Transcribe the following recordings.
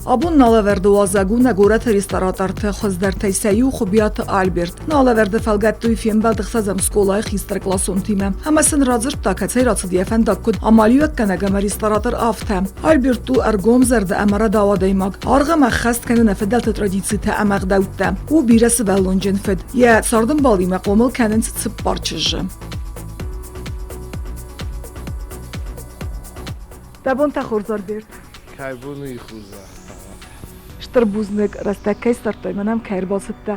Абон налӕвӕрды уазӕг у нӕ горӕты рестораторты хуыздӕртӕй сӕ иу Хуыбиаты Альберт. Налӕвӕрды фӕлгӕтты уый фембӕлд ӕхсӕзӕм скъолайы хистӕркъласонтимӕ ӕмӕ сын радзырдта, кӕцӕй рацыд йӕ фӕндаг куыд амалиуӕггӕнӕг ӕмӕ ресторатор, афтӕ. Альберт у ӕргомзӕрдӕ ӕмӕ рӕдау адӕймаг, аргъ ӕмӕ ӕххӕст кӕны нӕ фыдӕлты традицитӕ ӕмӕ ӕгъдӕуттӕ. У бирӕсывӕллонджын фыд. Йӕ цардӕмбалимӕ хъомыл кӕнынц цыппар чызджы. Дӕ бонтӕ хорз, Альберт. Кӕй боны хуза? Стыр бузныг, рӕстӕг кӕй ссардтай, мӕнӕм кӕй ӕрбацыдтӕ.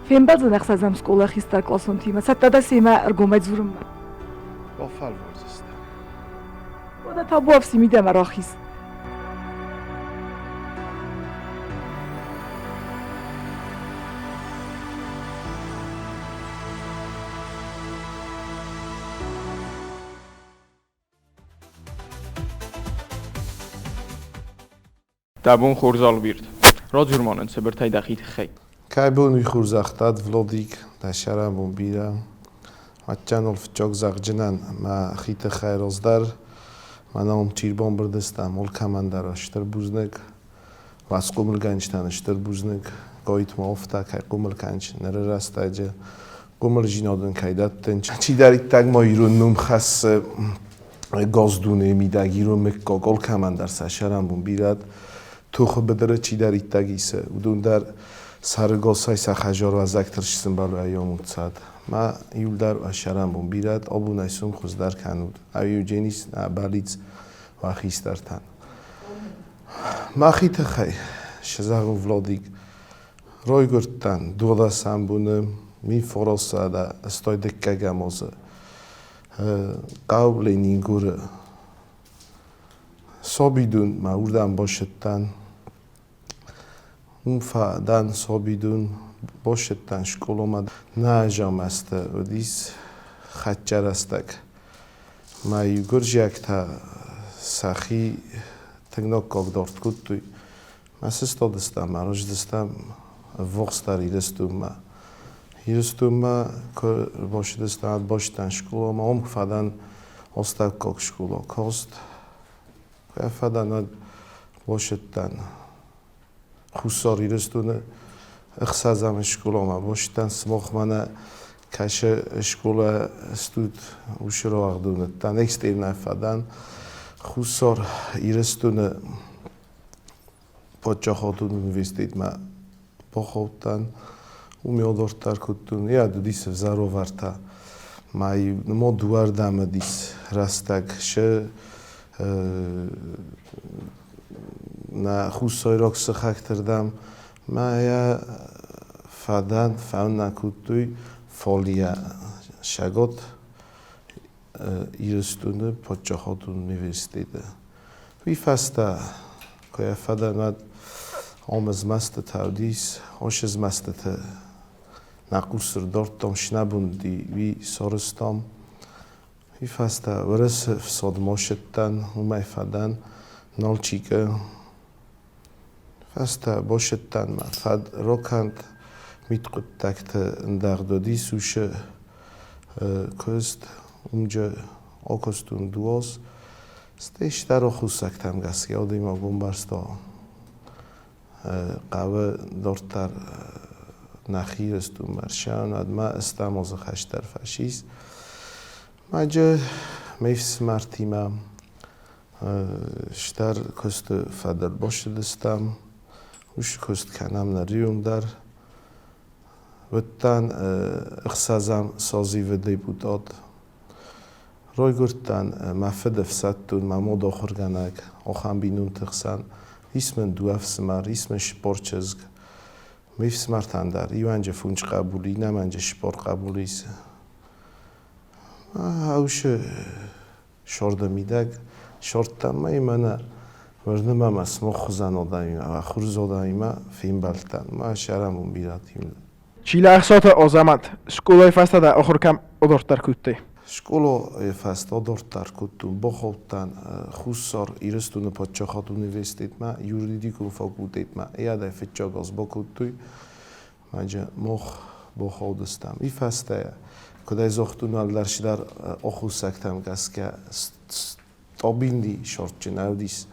Фембӕлдзӕн ӕхсӕзӕм скъола хистӕркъласонтимӕ. Цӕттӕ дӕ семӕ ӕргомӕй дзурынмӕ? Бафӕлвардзыстӕм. Уӕдӕ табуафси мидӕмӕ рахиз. Дӕ бон хорз, Албирд. Радзур ма нын цыбыртӕй дӕхи тыххӕй. Кӕй бон уый хур загътат, Владик, дӕ сӕрӕнбон бирӕ. Адтӕныл фыццаг зӕгъджынӕн мӕхи тыххӕй раздӕр. Мӕнӕ уым чи рбамбырд стӕм, алкӕмӕн дӕр стыр бузныг. Уац хъомылгӕнджытӕн стыр бузныг. Гойтмӕ офта кӕй хъомыл кӕнч ныры рӕстӕджы. Хъомылдзинад ын кӕй дӕттынч. Чидӕриддӕр ма ирон ном хӕссы Газдунейы мидӕг ирон мыггаг алкӕмӕн дӕр сӕ сӕрӕнбон бирӕ тохы быдыры чидӕриддӕр исы, уыдон дӕр сӕрыгасӕй сӕ хӕзарвӕзӕг тырсысын балуайӕм цад. Мӕ иуылдӕр уӕ сӕрӕнбон бирӕ абонӕй сом хуыздӕр кӕнут. Ӕви нӕ бӕллиц уӕ хистӕртӕн. Мӕхи тыххӕй, зӕгъын Владик, райгуырдтӕн дыууадӕсӕм боны 1982 азы хъӕу Ленингоры. Сабидонмӕ уырдӕм бацыдтӕн. Уым фӕдӕн сабидон, бацыдтӕн скъоламӕ. Нӕ замӕсты уыдис хӕццӕ рӕстӕг. Мӕ иу гуырдзиӕгтӕ сӕхи тынг наккаг кодтой. Мӕ сыстадыстӕм, мӕ рыздыстӕм ӕввахсдӕр Ирыстонмӕ. Ирыстонмӕ куы ӕрбацыдыстӕм, бацыдтӕн скъоламӕ, уым фӕдӕн астӕуккаг скъола каст. Куы фӕдӕн, уӕд бацыдтӕн Хуссар Ирыстоны ӕхсӕзӕм скъоламӕ. Бацыдтӕн сымах мӕнӕ кӕсы скъола стут уыцы рауагъдоны экстернӕ фӕдӕн. Хуссар Ирыстоны паддзахадон университетмӕ бахаудтӕн. Уым адарддӕр кодтон. Йӕ уыдис ӕвзӕр уавӕртӕ. Ма ма дыууӕрдӕм уыдис рӕстӕг. Сӕ нӕ хуссайраг сыхӕгты рдӕм ма йӕ фӕдӕн фӕуынӕ кодтой фалийӕ Сӕгат Ирыстоны паддзахадон университеты. Уый фӕстӕ, куы йӕ фӕдӕн, уӕд ам змӕстытӕ уыдис, ос змӕстыты нӕ хъус ӕрдардтам, снӕбон уыди, уый сарӕзтам. Уый фӕстӕ Уырысы фсадмӕ ссыдтӕн, уымӕй фӕдӕн Налчикы. Фӕстӕ бассыдтӕн мӕ фӕд роканд мидхъуыддӕгты ӕндӕгъд уыдис уыцы куыст, уымджы акуыстон дуаз. Стӕй стӕр аххосӕгтӕм гӕсгӕ адӕймаг бамбӕрста, хъӕуы дарддӕр нӕхи Ирыстонмӕ ӕрсӕуын, уӕдмӕ стӕм азы хӕстӕр фӕцис. Маджы ме фсымӕртимӕ стӕр куысты фӕдыл бацыдыстӕм, уыцы куыст кӕнӕм нӕ риуым дӕр. Уыдтӕн ӕхсӕзӕм созывы депутат. Райгуырдтӕн мӕ фыд ӕфсӕддон, мӕ мад ахуыргӕнӕг, ахӕм бинонты хсӕн. Ис мын дыууӕ ӕфсымӕр, ис мын цыппар чызг. Ме фсымӕртӕн дӕр иуӕнджы фондз хъӕбулы, иннӕмӕнджы цыппар хъӕбулы ис. Аусы сорды мидӕг сордтам ма мӕнӕ уырны ма мӕ смох хуызӕн одамимӕ, хурз одамимӕ фембӕлдтӕн, ма сӕрӕмон бирӕтимӕ. Чилӕхсаты Азӕмӕт, скъолайы фӕстӕ дӕ ахуыр кӕм адарддӕр кодтай? Скъолайы фӕстӕ адарддӕр кодтон, бахаудтӕн Хуссар Ирыстоны паддзахадон университетмӕ, юридикон факультетмӕ. Йӕ фыццаг аз бакодтой, маджы мох бахаудыстӕм. И фӕстӕ, куыд ӕй загътон, уӕлдӕр аххосӕгтӕм гӕсгӕ стабилни шортджын ӕвдис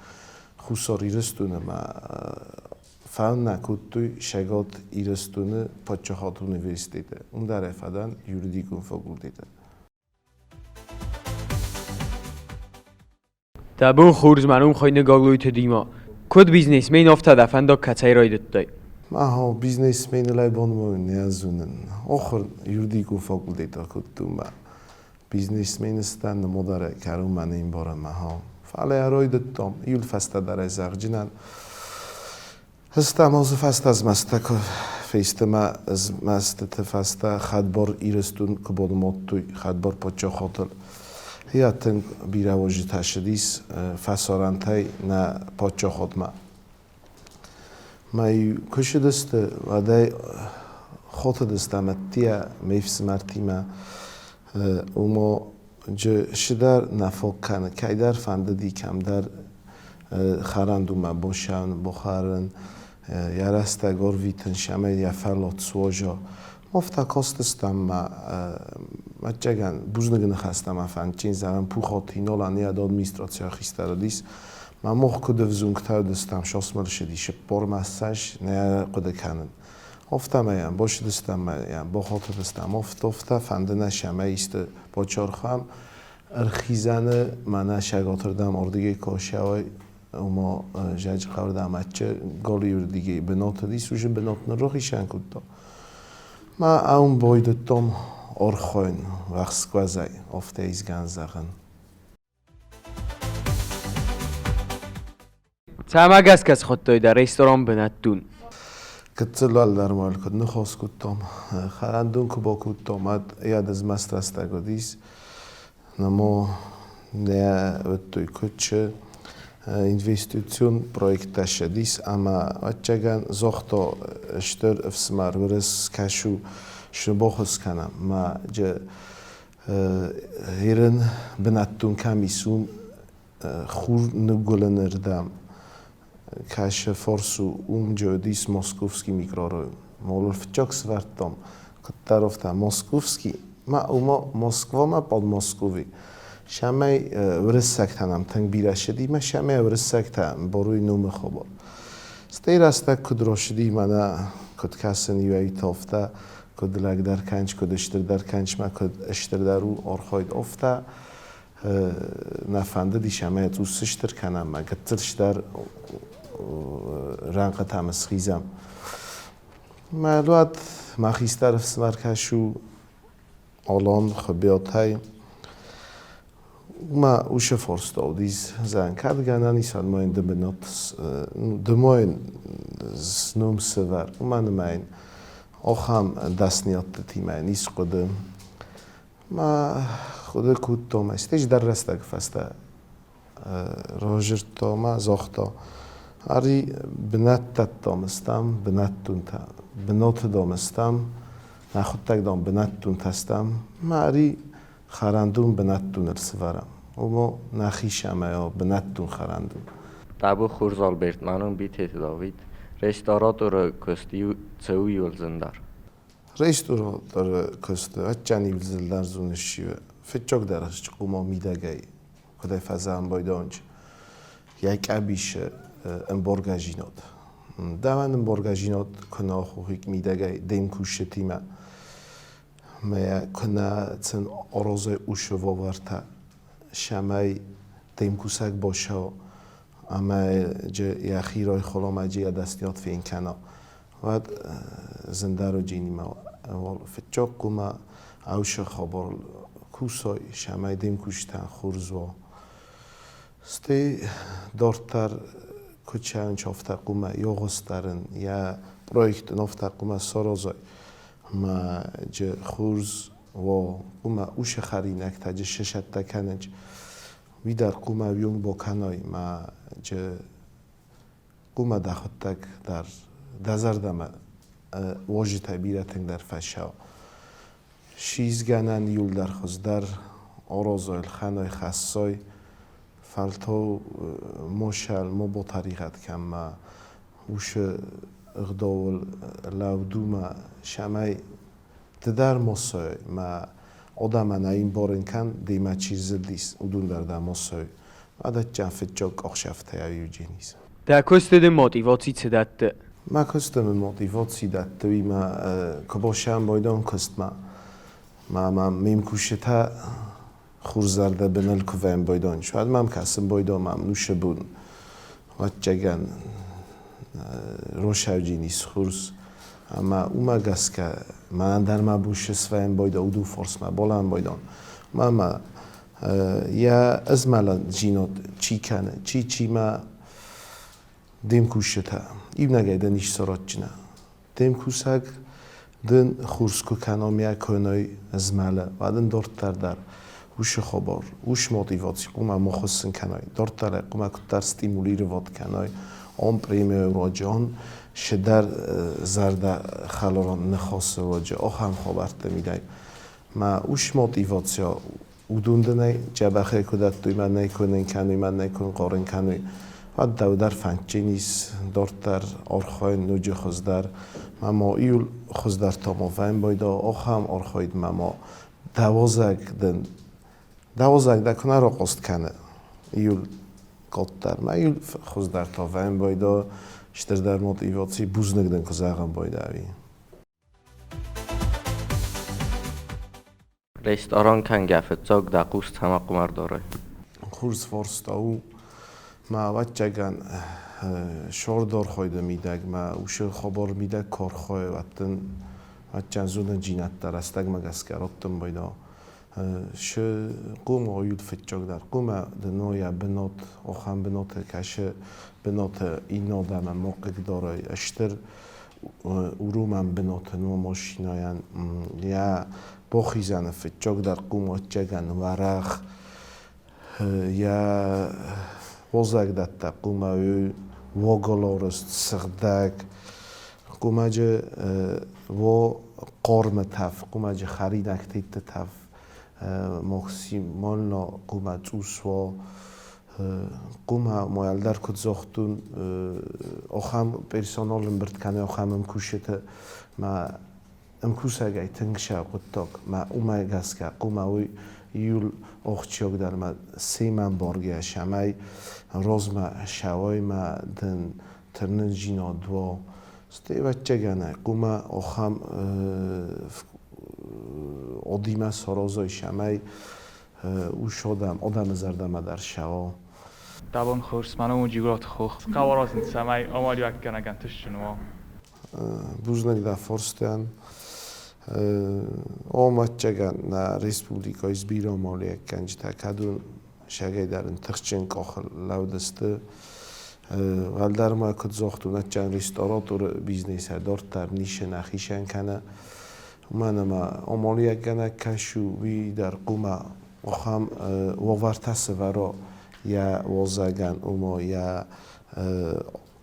Хуссар Ирыстоны ӕмӕ. Фӕнна кодтой Цӕгат Ирыстоны паддзахадон университеты, уым дӕр ӕй фӕдӕн юридикон факультеты. Дӕ бон хорз, мӕ ном хуыйны Гаглойты Дима. Куыд бизнесмен, афтӕ дӕ фӕндаг кӕцӕй райдыдтай? Махо бизнесменылӕй бонмӕ не зонын. Охыр юридикон факультет акодтон мӕ. Бизнесмен стӕн нымодарӕй кӕронмӕ не мбарӕм махо. Фӕлӕ райдыдтам, иул фӕстӕдӕр ӕй зӕгъджынӕн. Ӕз та ма фӕстӕ змӕстӕ куы фесты мӕ змӕстыты фӕстӕ хӕдбар Ирыстон куы банымадтой хӕдбар паддзахадыл. Йӕ тынг бирӕ уазджытӕ ссыдис фӕсарӕнтӕй нӕ паддзахадмӕ. Мӕ куы ссыдысты, уӕдӕй хотыдысты ӕмӕ ме фсымӕртимӕ уымӕ Цыдӕр нӕ фог кӕны, кӕйдӕр фӕндыди кӕмдӕр хӕрӕндонмӕ босӕн бахӕрын, йӕ рӕстӕг ӕрвитын, цӕмӕй йӕ фӕллад суаза. Афтӕ кастыстӕм ма, ӕвӕццӕгӕн, бузныг ныхӕстӕ мӕ фӕндджын зӕгъӕм, Пухаты Инолӕн йӕ администрацийы хистӕр уыдис. Мӕ мох куыд ӕвзонгтӕ уыдыстӕм, сосмӕ ссыди 40 ссӕдз, нӕ хъуыды кӕнын. Афтӕмӕй йӕм босыдыстӕм ӕмӕ йӕм бахатыдыстӕм, афтӕ фӕнды нӕ цӕмӕй исты бачархӕм. Ӕрхизӕны мӕнӕ сӕгатырдӕм ардыгӕй косӕуӕй, ома зӕджыхъӕуырдӕм ӕдчы галиуырдыгӕй бынат уыдис, уыцы бынат ныррохисӕн кодта. Мӕ ам байдыдтам архайын уӕхскуӕзӕй, афтӕ исгӕн зӕгъын. Цӕмӕ гӕсгӕ схуыдтой дӕ ресторан бынӕттон? Гыццыл уӕлдӕр уал куыд ныхас кодтам, хӕрӕндон куы бакодтам, уӕд йӕ дызмӕст рӕстӕг уыдис. Нӕма нӕ уыдтой куыд инвестицион проекттӕ ссыдис ӕмӕ ӕвӕццӕгӕн загъта стыр ӕфсымӕр уырыс кӕсу сбохус кӕнӕм мӕ Ирын бынӕттон кӕм ис, уым хур ныгуылыны рдӕм кӕсы форсу, уым уыдис Московский микрорайон. Молыл фыццаг сӕвӕрдтам, куыддӕр афтӕ Московский, ма уымӕ Москвамӕ Подмосковье. Сӕмӕй уырыссӕгтӕ нӕм тынг бирӕ ссыди, мӕ сӕмӕй уырыссӕгтӕ Боруй номы хабар. Стӕй рӕстӕг куыд росыди, мӕнӕ куыд кӕсын иуӕй афтӕ, куыд лӕгдӕр кӕнч, куыд стырдӕр кӕнчмӕ, куыд стырдӕр у архайд афтӕ нӕ фӕндыдис ӕмӕ цъус сыстыр кӕнӕм, мӕ гыццыл стӕр рӕнхъытӕм схизӕм. Мӕ уӕд мӕ хистӕр ӕфсымӕр кӕсу Алан Хуыбиатӕй. Уымӕ уыцы форста уыдис зӕгъӕн, кӕд гӕнӕн ис ӕмӕ ды бынат дымойын ном сӕвӕр, уымӕн ӕмӕ йын ахӕм дӕсныйӕдтытимӕ йын ис хъуыды. Мӕ хъуыды кодтон, стӕй дӕр рӕстӕг фӕстӕ разырдта мӕ, загъта, ӕри бынӕттӕ стӕм, бынӕттонтӕ, бынаты дам стӕм, нӕхуыдтӕг дам бынӕттонтӕ стӕм, мӕ ӕри хӕрӕндон бынӕттон ӕрсывӕрӕм. Ома нӕхи сӕмӕ бынӕттон хӕрӕндон. Табу хорз, Альберт, мӕ ном Битеты Давид. Рестораторы куыст цӕуы иуылзындар. Рестораторы куысты ӕдджан ивдзылдар зоныс фыццагдӕр хъума мидӕгӕй куыдӕй фӕзӕгъӕн байдонч йӕ къӕбисы ӕмборгӕ зинод. Дӕуӕн ӕмборгӕ зинод куы нӕ хохик мидӕгӕй дем кусджытимӕ мӕ куы нӕ цын орозой усы вовӕртӕ, сӕмӕй дем кусӕг босӕо ӕмӕ йӕхи райхола ӕмӕ йӕ дӕсниад фен кӕна. Уӕд зындӕр уыди фыццаг хъуамӕ ӕвсы хабар кусой, цӕмӕй де мкусджытӕн хорз уа. Стӕй дарддӕр куыд цӕуынц, афтӕ хъуамӕ йогъуыстарын, йӕ проект ын афтӕ хъуамӕ саразой, ӕмӕ хорз уа, хъуамӕ уыцы хӕринӕгтӕ сӕттӕ кӕнынц. Уый дӕр хъуамӕ уыйонг бакӕной, ӕмӕ хъуамӕ дӕхуыдтӕг дӕр дӕ зӕрдӕмӕ уазджытӕй бирӕ тынгдӕр фӕцӕуа. Сизгӕнӕн иуылдӕр хуыздӕр аразой, лхӕной, хӕссой, фӕлтау мосӕл ма батӕригъӕд кӕн мӕ усы ӕгъдауыл лӕуд у мӕ цӕмӕй ды дӕр ма ссӕуай мӕ адӕмӕн ӕй ӕмбарын кӕн, демӕ чи зылдис, уыдон дӕр дӕ ма ссӕуой. Адӕттӕн фыццаг къахсӕфтӕй Евгений. Дӕ куысты дын мотиваци цы дӕтты? Мӕ куысты мын мотиваци дӕтты, уый мӕ куы босӕн бойдон куыстмӕ, ма мӕ ме мкусджытӕ хурзӕрдӕ быныл куы вӕййын бойдон, уӕд мӕм кӕсын бойдон мӕм нусы бон, ӕвӕццӕгӕн, росауджын ис хурз. Ӕмӕ уымӕ гӕсгӕ мӕнӕн дӕр мӕ бусы свӕййын бойдон, уду форсмӕ болӕн бойдон. Мӕ мӕ йӕ ызмӕлӕн чи кӕны, чи чи мӕ Де мкусджытӕ, иунӕгӕй дӕ низ соротджынӕ. Де мкусӕг дын хурс куы кӕно мӕ кӕной змӕлы, уӕд ын дарддӕр дӕр уышы хабар, уыш мотиваци хъуамӕ ма хуыссын кӕной, дарддӕр ӕй хъуамӕ куыддӕр стимулировать кӕной, он премияйы руаджы, он шыдӕр зӕрдӕхӕларон ныхасы руаджы, ахӕм хабӕртты мидӕг. Мӕ уыш мотивацийӕ уыдон дын ӕй дзӕбӕхӕй куы дӕттой, мӕнӕй куы нын кӕной, мӕнӕй куы нхъарын кӕной, уӕд дӕу дӕр фӕндджын ис дарддӕр архайын ноджы хуыздӕр. Мӕ ма иу хуыздӕр та ма фӕмбайда ахӕм архайдмӕ ма дӕуазӕг дын дӕуазӕг дӕ куы нӕ рахъаст кӕны иу къаддӕр ма иу хуыздӕр та фӕмбайда стырдӕр мотиваци бузныг дын куы зӕгъын байдауи. Ресторан кӕнгӕ фыццаг дӕ хъус цӕмӕ хъуамӕ ӕрдарай? Хорз фарста у. Мӕ ӕвӕццӕгӕн, сордорхойды мидӕг мӕ усы хабар мидӕг куы архайы, уӕд дын ӕвӕццӕгӕн зонындзинӕдтӕ рӕстӕгмӕ гӕсгӕ раттын байдаа. Шы хъуамӕ уыд фыццагдӕр, хъуамӕ дын уа бынат, ахӕм бынаты кӕсы бынаты иннӕ адӕмӕн ма хъыгдарай. Стыр уромӕн бынаты ном машинӕйӕн йӕ бахизӕны фыццагдӕр хъуымӕттӕгӕн уӕрӕх йӕ уазӕгдӕттӕ хъуамӕ уагаларӕзт сыгъдӕг хъуымаджы уа хъармы тӕф, хъуымаджы хӕринӕгты тӕф максимально хъуамӕ цъус уа. Хъуамӕ ма ӕлдар куыд загътон, ахӕм персонал ӕмбырд кӕны ахӕм ӕмкусджыты мӕ ӕмкусӕгӕй тынг сӕ хъуыддаг мӕ уымӕ гӕсгӕ хъуамӕ уый иул ахсджиагдӕр мӕ семӕ ӕмбаргӕ цӕмӕй размӕ сӕуай мӕ дын тырнындзинад уа. Стӕй ӕвӕццӕгӕн хъуамӕ ахӕм адимӕ саразай, цӕмӕй ус адӕмы зӕрдӕмӕ дӕр сӕуа. Дӕ бон хорз, мӕ ном у Джиголаты Хох. Хъӕуы аразын, цӕмӕй амалиуӕггӕнӕг ӕнтыстджын уа. Бузныг дӕ фарстӕн. Ӕвӕццӕгӕн, нӕ республикӕйы ис бирӕ амалиуӕггӕнджытӕ, кӕд уын сӕгӕй дӕр ын тыхджын къахыл лӕуд сты. Уӕлдӕр ма куыд загътон, ӕдджын рестораторы бизнесӕй дарддӕр ницы нӕ хицӕн кӕны. Уымӕн ӕмӕ амалиуӕггӕнӕг кӕс у, уый дӕр хъуамӕ ахӕм уавӕртӕ сӕвӕра йӕ уазӕгӕн, ома йӕ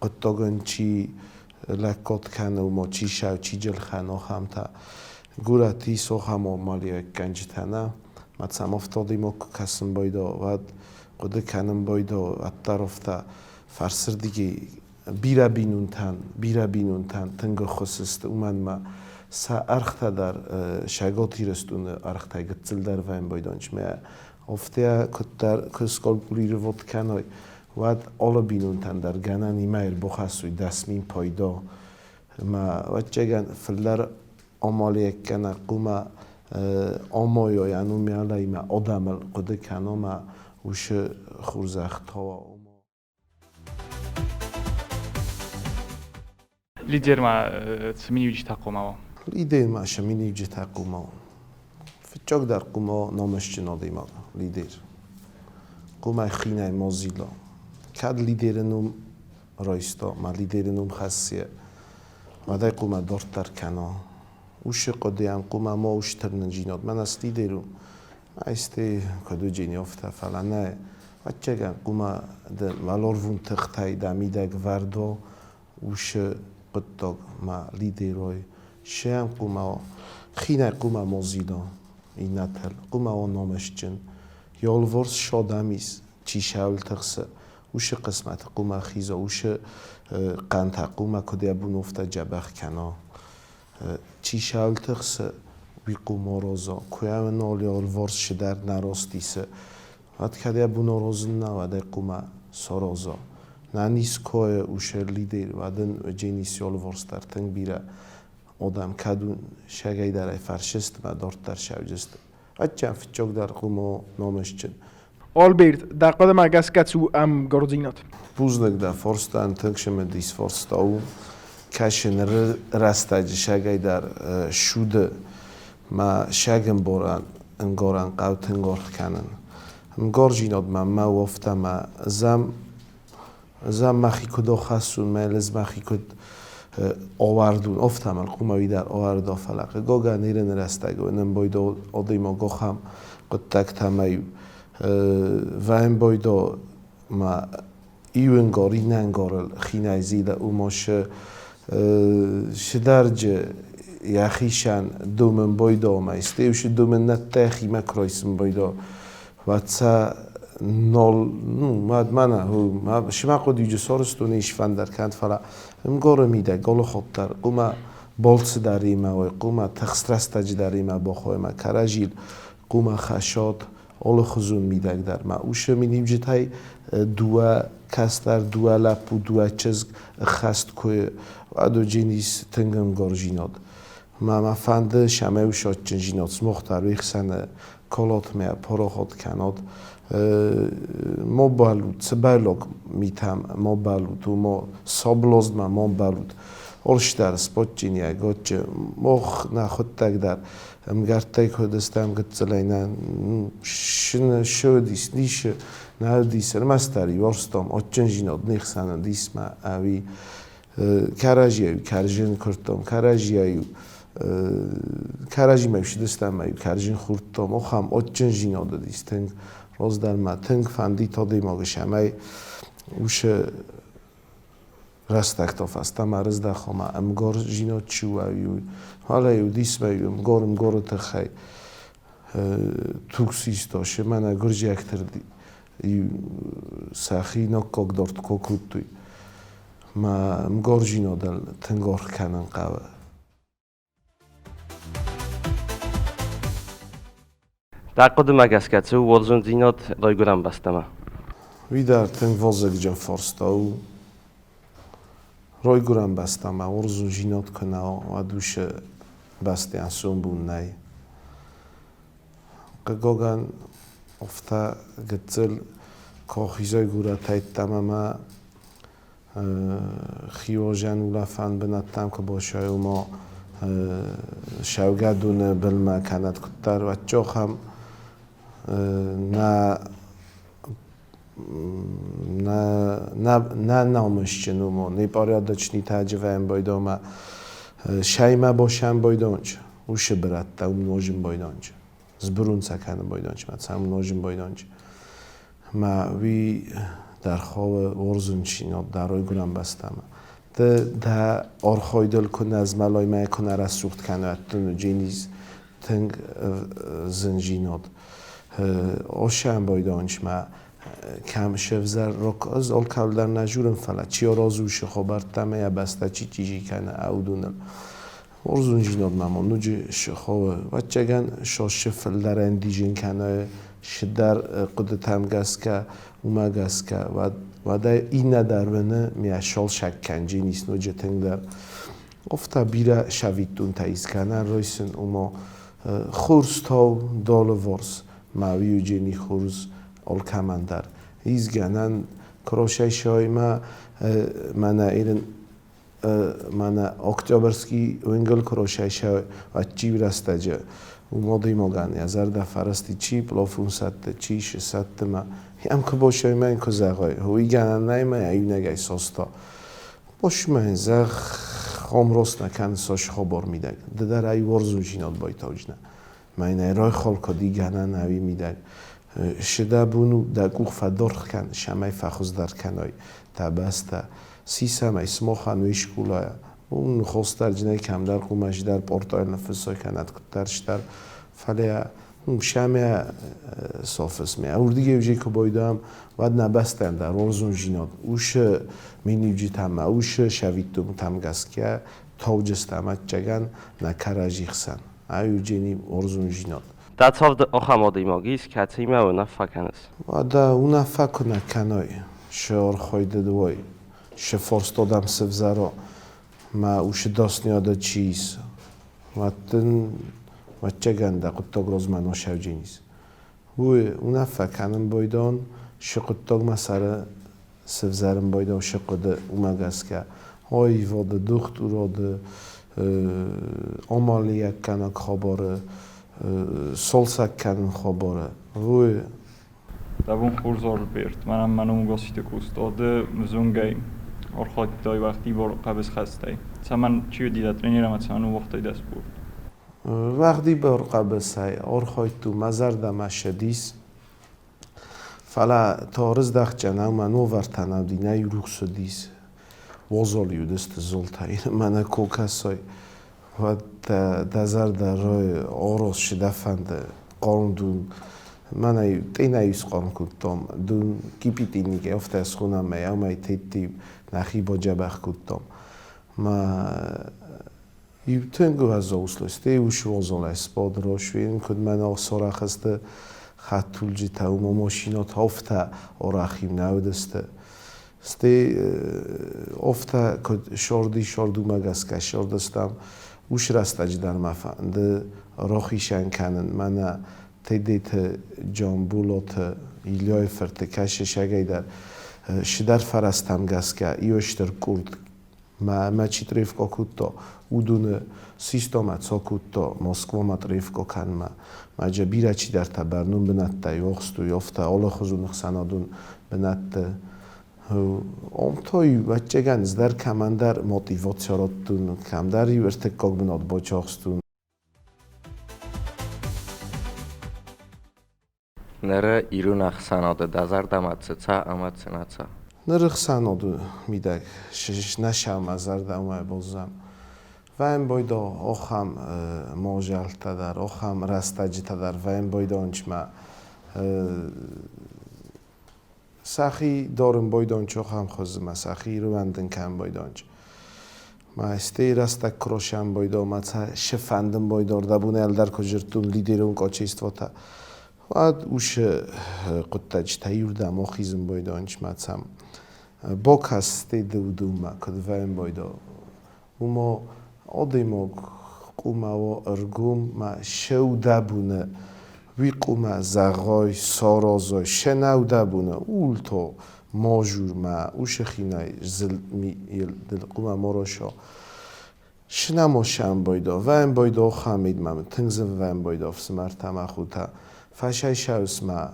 хъуыддагӕн чи лӕггад кӕны, ома чи сау, чи джылхӕн, ахӕмтӕ. Горӕты ис ахӕм амалиуӕггӕнджытӕ нӕ. Мӕ цӕм афтӕдимӕ куы кӕсын байдаа, уӕд хъуыды кӕнын байдаа, уӕддӕр афтӕ фӕрсырдыгӕй бирӕ бинонтӕн тынг ӕххуыс сты, уымӕн ӕмӕ сӕ ӕргътӕ дӕр Цӕгат Ирыстоны ӕргътӕй гыццылдӕр вӕййын байдончмӕ. Афтӕ куыддӕр куы скалькулировать кӕной, уӕд алы бинонтӕн дӕр гӕнӕн имӕ ӕрбахӕссой 10 000 пайда. Ӕмӕ, ӕвӕццӕгӕн, фылдӕр амалиуӕггӕнӕг хъуамӕ амайой ӕнумиалӕимӕ адӕмыл хъуыды кӕномӕ уыцы хорзӕх тауа. Лидермӕ цы миниуджытӕ хъуамӕ уа? Лидермӕ цы миниуджытӕ хъуамӕ уа? Фыццагдӕр хъуамӕ уа намысджын адӕймаг, лидер. Хъуамӕ хинӕй ма зила. Кӕд лидеры ном райста, ма лидеры ном хӕссы, уӕд ӕй хъуамӕ дарддӕр кӕна. Уыцы хъуыдыйӕн хъуамӕ ма у стырнындзинад. Мӕнӕ цы лидер у, Айсти куыд уыди афтӕ, фӕлӕ нӕ, ӕвӕццӕгӕн, хъуамӕ ды уӕларвон тыхтӕй дӕ мидӕг вӕрд уа уыцы хъуыддаг ма лидерой. Сӕм хъуамӕ хинӕй хъуамӕ ма зила иннӕтыл, хъуамӕ уа намысджын. Йӕ алыварс цы адӕм ис, чи сӕуыл тыхсы, уыцы хъысмӕты хъуамӕ хиза, уыцы хъӕнтӕ хъуамӕ куыд йӕ бон афтӕ дзӕбӕх кӕна. Чи сӕуыл тыхсы, уый хъуыморозо. Куы нолиолворс чидӕр нӕ ростисы, уӕд кӕд йӕ бун орозын нӕ, уӕд ӕй хъума сорозо. Наниское уше лидер вадын дженисиол ворстар тынг бирӕ одам кадун шагайдарай фаршист ма дорттар шавджист. Аччан фитчогдар къумо номесчын. Альберт, дӕ хъуыдымӕ гӕсгӕ цы у ӕмгардзинад? Бузныг дӕ форстӕн, тынг цымыдис форста у. Кӕсы ныры рӕстӕджы сагӕйдӕр суды ма сагӕмборӕн ӕнгорӕн хъӕуы тынг аргъ кӕнын. Ӕмгорзинад ма мӕ уофта ма зӕм зӕм мӕхи куыд охӕссун, мӕ лыз мӕхи куыд овардун, офтамал къумавидар овардо, фӕлӕ хъыгогӕн ирыны рӕстӕг нӕмбойдо одыймо гохам хъуыддӕгтӕмӕ вӕмбойдо ма иуӕнгор иннӕнгорыл хинӕйзилы умо шыдарджы йӕхишан думын бойдома истеушы думын наттӕхимӕ кройсын бойдо ваца нол ну мад мана ху ма шима қодиҷу сорстуни ишфандар канд фала мгоро мида голохоттар қума болцы дарима ой қума тахстрастаҷи дарима бохойма каражил қума хашот олохузун мидаг ма уше минимҷитай дуа кастар дуа лапу дуа чызг хаст кое адо ҷинис тынгым горжинод ма ма фанды шамеу шотчын жинод смохтар вихсан колот меа порохот канод мобалут цбайлог митам мобалут умо соблозма мобалут олштар спотчиния готче мох на хуттагдар мгарттай кодестам гытцылайна шин шодис ниш наудис рмастари ворстом отченжинод нихсан дисма ави каражиаю каржин куртом каражиаю каражи шидестам аю каржин хуртом охам отченжинод дис тынг роздарма тынг фанди тодимог шамай уше растакто фастама рыздахома мгор жино чуаю халаю дисмаю мгор мгор тхай туксисто шемана гуржиактер сахи нокког дорт кокуттуй ма мгор жинодал тынгор канан қава. Дӕ хъуыдымӕ гӕсгӕ цы у уарзондзинад райгуырӕн бӕстӕмӕ? Видар тынг вазыгджын фарста у. Райгуырӕн бӕстӕмӕ уарзондзинад куы нӕ уа, уӕд уыцы бӕстӕйӕн сомбон нӕй. Хъыгагӕн, афтӕ гыццыл кохизӕй горӕтӕйттӕм ӕмӕ хиуазӕн улӕфӕн бынӕттӕм куы башайы, ма Шаугӕдоны былмӕ кӕнӕд куыддӕр уӕдчохӕм нӕ нӕ намысджын умо непорядочный таджывӕн бойдома шайма бошан бойдонч ушы быратта умножим бойдонч збрунца каны бойдонч ма цам умножим бойдонч ма ви дар ховы орзунчинод дар ройгуран бастама да орхойдыл куы азмӕлой мӕ куы нӕ рӕсугъд кӕна джениз тынг зынжинод ошан бойдонч ма кӕм шевзар рок аз олкавлдар нажурын фӕлӕ чи оразушы хабӕрттӕ я баста чи чижи кӕны аудуныл орзунжинод мамо нуджы шховы вӕччӕгӕн шошы фылдӕр ӕндижын кӕны шыдар хъуыдытӕм гӕсгӕ уымӕ гӕсгӕ уӕдӕ иннӕ дӕр уыны миа шол шаккӕнджинис ноджы тынгдӕр офта бирӕ сӕвиттунтӕ искӕнӕн ройсын умо хурстов долы ворс ма виуджени хурз олкамандар изгӕнӕн крошайшойма мана ирин мана октябрьский уингл крошайшой ваччи растаджы умодимоган я зарда фарасти чи плофун сатты чи саттма ям кбошойма ин козагой хуигӕнӕн найма иунӕгӕй соста бошма зах хомросна кан сош хобор мидаг ддар ай ворзунжинод бойтовжна майна рой холко дигӕнӕн ави мидаг шида буну да къух фадорх кан шамай фахуздар каной табаста сисамай смохан вишкулая ун хостар ҷинай камдар қумашдар портой нафисой канат куттар штар фалея шамя софис ме урдиге уже кобойдам вад набастан дар орзун жинод уш минивҷитама уш шавиттум тамгаскя тавҷистама чаган накаражихсан аюҷени орзун жинод. Дацавд охам одимогис кӕцыимӕ уынаффӕ кӕныс? Уӕдӕ уынаффӕ куы нӕ кӕной. Шы орхойдыд уой, шы форстодам сывзаро, ма ушы досниоды чиис. Ваттын ватчаган да хъуыддаг розма ношӕвджинис. Уый уынаффӕ кӕнын бойдон, шы хъуыддагмӕ сӕры сывзарын бойдон шы хъуыды уымӕ гӕсгӕ. Аивады, дохтырады, амалиуӕггӕнӕг хабары, цалцӕг кӕнын хабары. Уый Дӕ бон хорз, Альберт, мӕнӕн мӕ ном Гасситы Къоста, ды мзонгӕй архайдтай уӕгъдибар хъӕбысхӕстӕй. Цӕмӕн, чи уыди дӕ тренер ӕмӕ цӕмӕн ныууагътай дӕ спорт? Уӕгъдибар хъӕбысӕй архайдтон, мӕ зӕрдӕмӕ ссыдис. Фӕлӕ та рыздӕхтӕн ӕмӕ новӕртӕ нӕ уыди, нӕ иу рухс уыдис. Уазал-иу уыдысты золтӕ, мӕнӕ куы кӕсай, уӕд дӕ зӕрдӕ райы, арос дӕ фӕнды, хъарм дун. Мӕнӕ тъенӕй схъарм кодтам, дун кипятильникӕй афтӕ схонӕм ӕй, ӕмӕ тетти нӕхи бадзӕбӕх кодтам. Мӕ иу тынг уӕззау слыстӕй ус уазалӕй сбад росвен, куыд мӕнӕ сарӕх сты хӕдтулджытӕ, уымӕ машинӕтӕ афтӕ арӕх-иу нӕ уыдысты. Стӕй афтӕ куыд сӕрди-сӕрд уымӕ гӕсгӕ сӕрдыстӕм, уыцы рӕстӕджы дӕр мӕ фӕнды рахицӕн кӕнын мӕнӕ Тедеты Джамбулаты Ильяйы фырты кӕсӕгӕй дӕр цыдӕр фӕрӕзтӕм гӕсгӕ иу стыр къорд мӕ чи трефка кодта, уыдоны систамӕ цакодта Москвамӕ трефка кӕнынмӕ. Мӕ бирӕ чидӕртӕ бӕрнон бынӕттӕй ӕхстой, афтӕ алыхуызон ӕхсӕнадон бынӕтты. Ам та ӕвӕццӕгӕн ӕз дӕр кӕмӕндӕр мотиваци радтон, кӕмдӕр-иу ӕртыккаг бынат бацахстон. Ныры ирон ӕхсӕнады дӕ зӕрдӕмӕ цы цӕ ӕмӕ цы нӕ цӕ? Ныры ӕхсӕнады мидӕг нӕ сӕумӕ зӕрдӕмӕ баззӕм. Вӕмбойдо охӕм мозӕлттӕ дӕр, охӕм рӕстӕджытӕ дӕр вӕмбойдончмӕ сӕхи дорын бойдонч охӕм хуызмӕ, сӕхи рувӕндын кӕн бойдонч. Ма стей рӕстӕг крошӕн бойдо, ма ца шифӕндын бойдор, да бун ӕлдар ку жиртун лидерон качествота. Уӕд ушы хъуыддаджытӕ иурдӕм охизын бойдонч ма цам. Бокастей дыудумӕ куыд вӕйын бойдо. Уымо адӕймаг къумӕ ӕргом ма сеудӕбуны уый къумӕ зӕгъой, саразой, сенӕудӕбуны улто мажурмӕ ушы хинӕй зылмийыл къумӕ морошо. Шинамо шамбойдо, вӕмбойдо хамидмӕ, тынг зын вӕмбойдо фсымӕртӕ мӕ хутӕ. Фӕсай шаусмӕ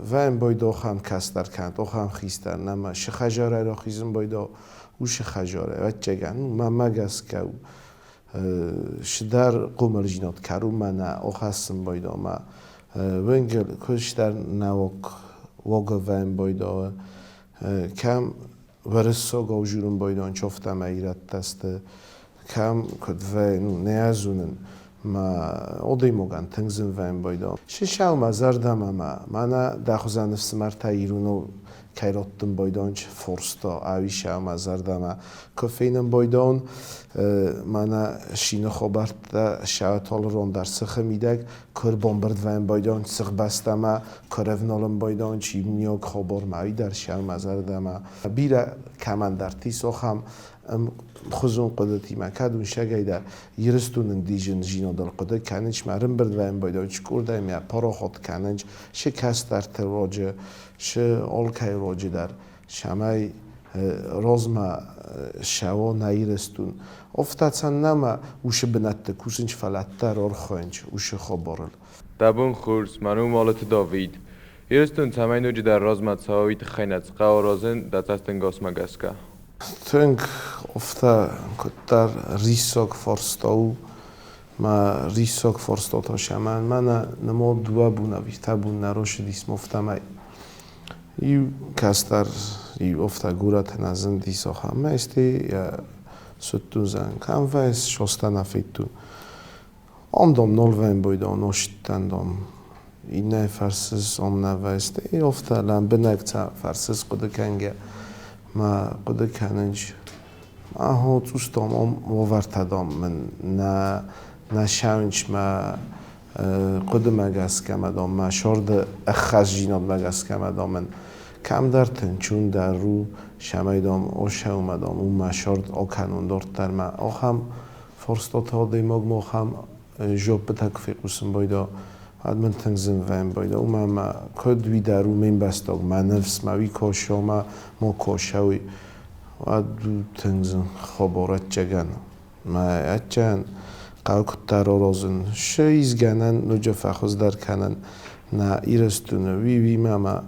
вӕмбойдо хам кӕстӕр кӕнт, охам хистӕр нӕма шихажарай рохизын бойдо, ушы хажарай, ӕвӕццӕгӕн, мӕнмӕ гӕсгӕ у. Шыдӕр хъомылжинад кӕру мӕнӕ охӕссын бойдо ма венгер куыстдӕр нӕуӕг уога вӕмбойдо кӕм вӕрыссогау журын бойдон чофтӕмӕ ирӕттӕсты кӕм куыд вӕй, ну, не ӕзунын ма одӕймогӕн тынг зын вӕмбойдо. Шишау мӕ зӕрдӕмӕ ма мӕнӕ дӕ хуызӕн ӕфсымӕртӕ ируно кӕй раттын бойдонч форсто авишау мӕ зӕрдӕмӕ. Куы фенын бойдон мӕнӕ шины хабӕрттӕ шаатол дӕр сыхы мидӕг куы ӕрбамбырд вӕййын бойдон сыхбӕстӕмӕ, куы ӕрӕвналын бойдон чи мниог хабармӕ, уый дӕр шау мӕ зӕрдӕмӕ. Бирӕ кӕмӕндӕрты ис ахӕм хуызон хъуыдытимӕ, кӕд уынсӕгӕй дӕр Ирыстонын дизын зинадыл хъуыды кӕнынч, мӕ ӕрӕмбырд вӕййын бойдон чкъордӕй мӕ парахат кӕнынч, шы кӕстӕрты руаджы, шы алкӕй руаджы дӕр, цӕмӕй размӕ ссӕуа нӕ Ирыстон. Афтӕ цӕннӕмӕ уыцы бынӕтты кусынч, фӕлӕ дӕр архайынч уыцы хабарыл. Дӕ бон хорз, мӕ ном Уалыты Давид. Ирыстон цӕмӕй ноджыдӕр размӕ цӕуа, уый тыххӕй нӕ цы хъӕуы аразын дӕ цӕстӕнгасмӕ гӕсгӕ? Тынг афтӕ куыддӕр риссаг фарста у. Мӕ риссаг фарста та сӕмӕн мӕнӕ нымад дыууӕ бон ӕви ӕртӕ бон нӕ рацыдис афтӕмӕй. Иу кӕстӕр иу афтӕ горӕты нӕ зындис ахӕм мӕсти, йӕ суыдтон зӕн кӕм вӕййыс, состӕ нӕ федтон. Ам, дам, нал вӕмбойдон, нозтӕн, дам, иннӕ фӕрсыс, ам нӕ вӕййыс. Афтӕ лӕмбынӕг фӕрсыс хъуыды кӕнгӕ. Мӕ хъуыды кӕнынч. Ахо цъус, дам, ам уавӕртӕ, дам, мын нӕ нӕ сӕуынч мӕ хъуыдымӕ гӕсгӕ мӕ, дам, мӕ сӕрды ӕххӕстдзинадмӕ гӕсгӕ мӕ, дам, мын Кӕмдӕр тынчундӕр у, шамайдам ошӕумӕдам уымӕ шорд окӕнун дорддӕр ма охам форстоты адӕймаг мохам жоппытӕ куы фехъусын байда, уӕд мын тынг зын вӕййын байда. Уымӕ ӕмӕ куыд уый дӕр у ме мбӕстаг, мӕ ныфс, мӕ уый косо, мӕ мо косӕуый, уӕд у тынг зын хабар ӕцӕгӕн. Мӕ ӕцӕгӕн хъӕуы куыддӕр аразын, шы изгӕнӕн ноджы фӕхуыздӕр кӕнын нӕ Ирыстоны, уый уимӕ ма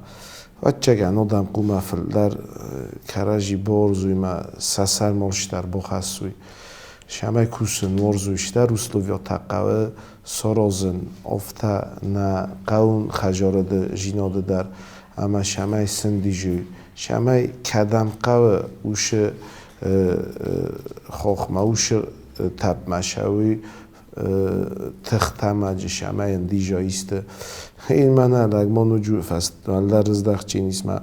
ӕцӕгӕн адӕм хъумӕ фылдӕр кӕрӕдзи бауарзой ма сӕ сӕрмӕ дӕр бахӕссой. Шамӕй кусын уарзой, стӕр условиятӕ хъӕуы саразын, афтӕ нӕ хъӕуын хӕдзарады зинады дӕр ӕмӕ шамӕй сындизой, шамӕй кӕдӕм хъӕуы уышы хохмӕ, уышы тӕпмӕ шауи тыхтӕмӕджы шамӕй ндиза исты. Мӕнӕ лӕг ма ноджы фӕстӕдӕр здӕхчинисмӕ.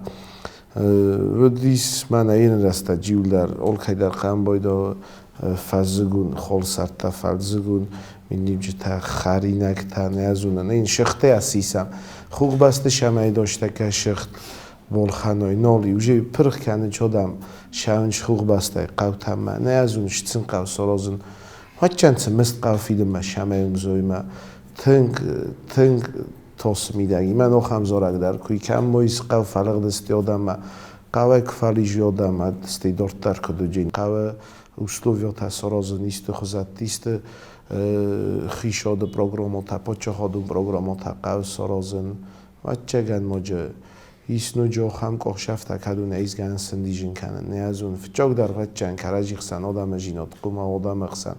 Уыдис мӕнӕ ин рӕстӕджы иулдӕр алкӕйдӕр хъӕмбайда фӕззыгон холсӕрттӕ, фӕззыгон миниуджытӕ, хӕринӕгтӕ нӕ зонын. Ин сыгътӕ асисӕм. Хухбӕсты шамӕй достӕкӕ сыгъд болхӕной ноли. Уже пырх кӕны чодам шауынч хухбӕстӕй хъӕутӕммӕ. Нӕ зонын, цын хъӕу саразын. Хъуаччанцы мыст хъӕу фидынмӕ шамӕй умзоймӕ. Тынг, тынг тосы мидӕг. Имӕн охам зораг дӕр куй кӕм мойс хъӕу фӕлыгъдысты одамӕ. Хъӕуӕй куы фӕлизы одамӕ, стӕй дорддӕр куыд уыди. Хъӕуы условиятӕ саразын исты хуызӕтты, исты хисады программӕтӕ, паддзахадон программӕтӕ хъӕуы саразын. Ӕвӕццӕгӕн ноджы ис ноджы ахӕм къухсӕфтӕ, кӕд уын ӕй сындизын кӕнын. Нӕ зон, фыццагдӕр ӕвӕццӕгӕн кӕрӕдзи хсӕн адӕмы зинад, хъуымӕ адӕмы хсӕн.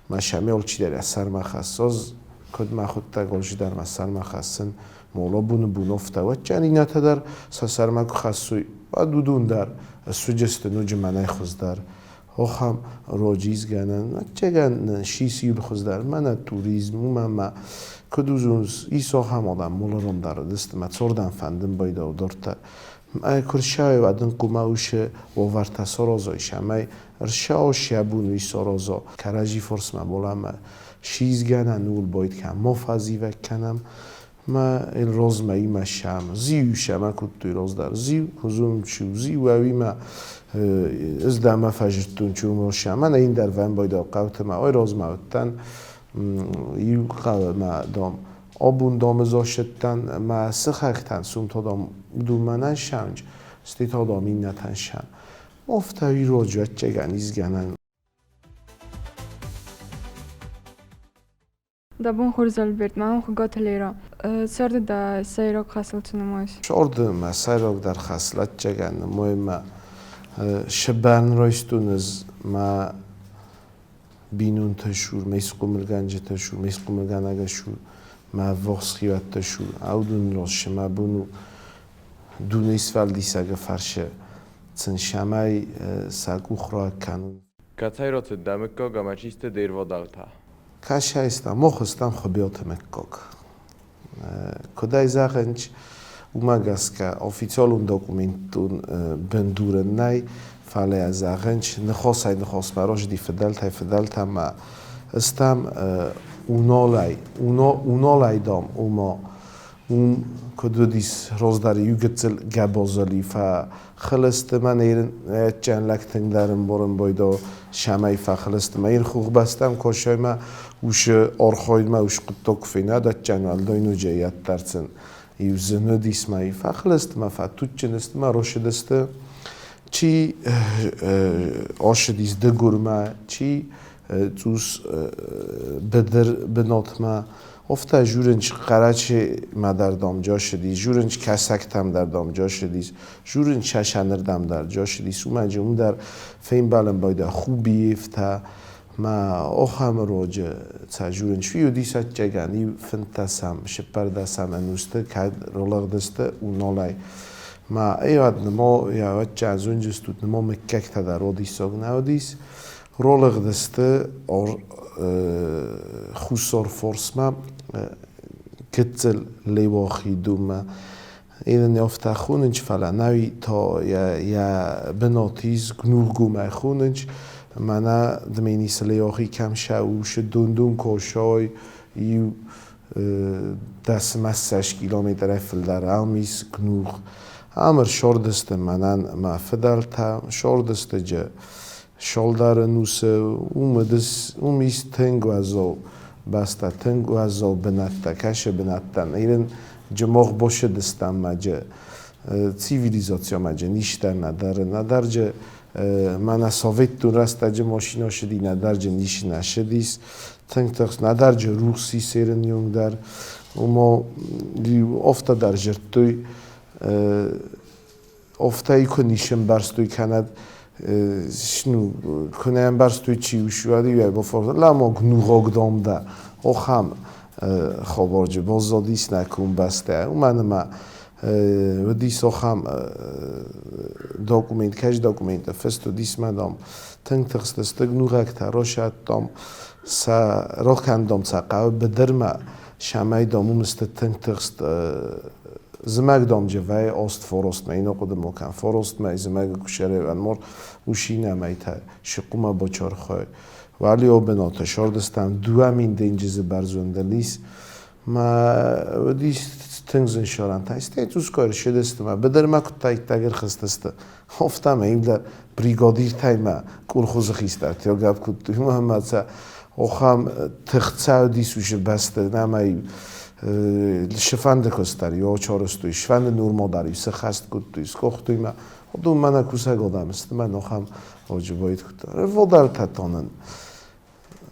Мӕ сӕм алчидӕр йӕ сӕрмӕ хӕссы. Куыд мӕ хуыддаг алчидӕр мӕ сӕрмӕ хӕссын. Мола буны бунофтӕ. Ӕвӕццӕгӕн иннӕтӕ дӕр сӕ сӕрмӕ куы хӕссой, уӕд уыдон дӕр суыдзысты ноджы мӕнӕй хуыздӕр. Охам роджизгӕнӕн, ӕвӕццӕгӕн сис иу хуыздӕр. Мӕнӕ туризм, уымӕ ма куыд узунс, ис охам адӕм молорон дӕр уыдысты, мӕ цордӕм фӕндын байдау дортӕ. Куы ршауй, уӕд ын хъуымӕ уышы уавӕртӕ саразой, цӕмӕй ршау сӕ бун уый сараза. Кӕрӕдзи форсмӕ боламӕ шизгӕнӕн ул бойд кӕм мо фӕзивӕг кӕнӕм, ма эл розмӕ имӕ шам. Зиу шама куыдтой роздӕр. Зиу хузун чу, зиу ӕвимӕ ыз дӕмӕ фӕзырдтон чу шама, нӕ индӕр вӕн бойдау хъӕуты ма ой розмӕ уыдтӕн иу хъӕуы ма дом. Обун домы зошыдтӕн ма сыхӕгтӕн сумтодом думӕнӕн шамдж, ститодом иннӕтӕн шам. Офта ироджы ӕццӕгӕн изгӕнӕн. Дӕ бон хорз, Альберт, мӕ ном Хуыгаты Лера. Царды дӕ сӕйраг хӕсыл цы нымайыс? Царды мӕ сӕйрагдӕр хӕсыл ӕццӕгӕн нымайын мӕ сыбӕрн райстон ӕз мӕ бинонты сур, ме схъомылгӕнджыты сур, ме схъомылгӕнӕгы сур, мӕ ӕввахс хиуӕтты сур. Аудын рос мӕ бон у дунейы сфӕлдисӕгы фӕрцы сын цӕмӕй сӕ къух ракӕнон. Кӕцӕй рацыд дӕ мыггаг ӕмӕ чи сты де рвадӕлтӕ? Кӕсӕйстӕм, мохыстӕм Хуыбиоты мыггаг. Куыд ӕй зӕгъынц, уымӕ гӕсгӕ официалон документтон бындурӕн нӕй, фӕлӕ зӕгъынц, ныхасӕй ныхасмӕ рӕзыди фыдӕлтӕй фыдӕлтӕм стӕм уналӕй, уналӕй дам, ома уым куыд уыдис раздӕр иу гыццыл гӕбазыл фӕхыл сты, мӕнӕ ӕдджын лӕг тынгдӕр ӕмбарын байдау, цӕмӕй фӕхыл сты. Мӕ хохбӕстӕм косоймӕ уышы архайдмӕ уышы хъуыддаг куы фенад, ӕдджын уӕлдай ноджы ӕддӕрцын. Иу зын уыдис мӕ фӕхыл сты, мӕ фӕтуджджын сты, мӕ росыдысты. Чи ащыдис Дыгурмӕ, чи цъус быдыр бынатмӕ. Афтӕ журынч Хъӕрӕчемӕ дӕр дам джашыдис, журынч Кӕсӕгтӕм дӕр дам джашыдис, журынч Чӕчӕнырдӕм дӕр джашыдис. Уымӕн уым дӕр фембӕлын байда Хубиевтӕ ма ахӕм руаджы цӕ журынч уыдис ӕцӕгӕн иу 15-ӕм, 14-ӕм ӕнусты кӕд ралыгъдысты уналӕй. Ма ӕвӕд нымо ӕвӕццӕ зонджыстут нымо мыггӕгтӕ дӕр одиссаг нӕ уыдис. Ралыгъдысты Хуссар Форсмӕ, гыццыл Леуахи думӕ. Ин афтӕ хонынч, фӕлӕ нӕуи та йӕ бынат ис Гнургомӕ хонынч. Мӕнӕ Дменисы Леуахи кӕм сӕ дон-дон косой иу 10 километрӕй фылдӕр ам ис Гнур. Амыр шордысты мӕнӕн мӕ фыдӕлтӕ, шордысты джы шолдары нусы уым ис тынг уӕззау бӕстӕ, тынг уӕззау бынӕттӕ, кӕсы бынӕттӕн. Ирын джы мох бошыдыстам ма джы цивилизациомӕ джы нистӕ нӕдӕр, нӕдӕр джы мӕнӕ советтон рӕстӕджы машина шыди, нӕдӕр джы нис нӕ шыдис, тынг тыхст, нӕдӕр джы рухс исерын йонг дӕр. Умо офта дӕр жырдтой, офта и куы нис ӕмбӕрстой кӕнӕд, ну, куы нӕ ӕмбӕрстой чи усуади, ламог нугог домда, охам хабарджы баззадис нӕ комбӕстӕ. Уымӕн ӕмӕ уыдис ахӕм документ, кӕс документтӕ фыст уыдис мӕ, дам, тынг тыхстысты гнугӕгтӕ, росӕдтам сӕ рохӕндом сӕ хъӕуы быдырмӕ, сӕмӕй, дам, уым сты тынг тыхст зымӕг, дам, джевӕй ост форостмӕ, ино хъуыды мо кӕн форостмӕ зымӕгы куы мор ушина мӕйтӕ шикъума бочорхой валио беното шордыстам 2000 денджизы бӕрзондыл ис ма уыдис тынг зын шорантӕ. Стӕй цъускойы рсыдысты ма быдырмӕ куыдта иттӕг ӕрхызтысты. Офта ма имдӕр бригадиртӕй ма къулхуызы хистӕртӕ гӕпп кодтой ӕмӕ сӕ охам тыхцӕ уыдис уышы бӕсты нӕма шыфӕнды куыстдӕр иу чорыстой, шыфӕнды нурмо дӕр иу сыххӕст кодтой, скъохтой ма. Уыдон мӕнӕ кусӕг адӕм сты, мӕ нохам оджы боит куыдта. Водӕртӕ тонын.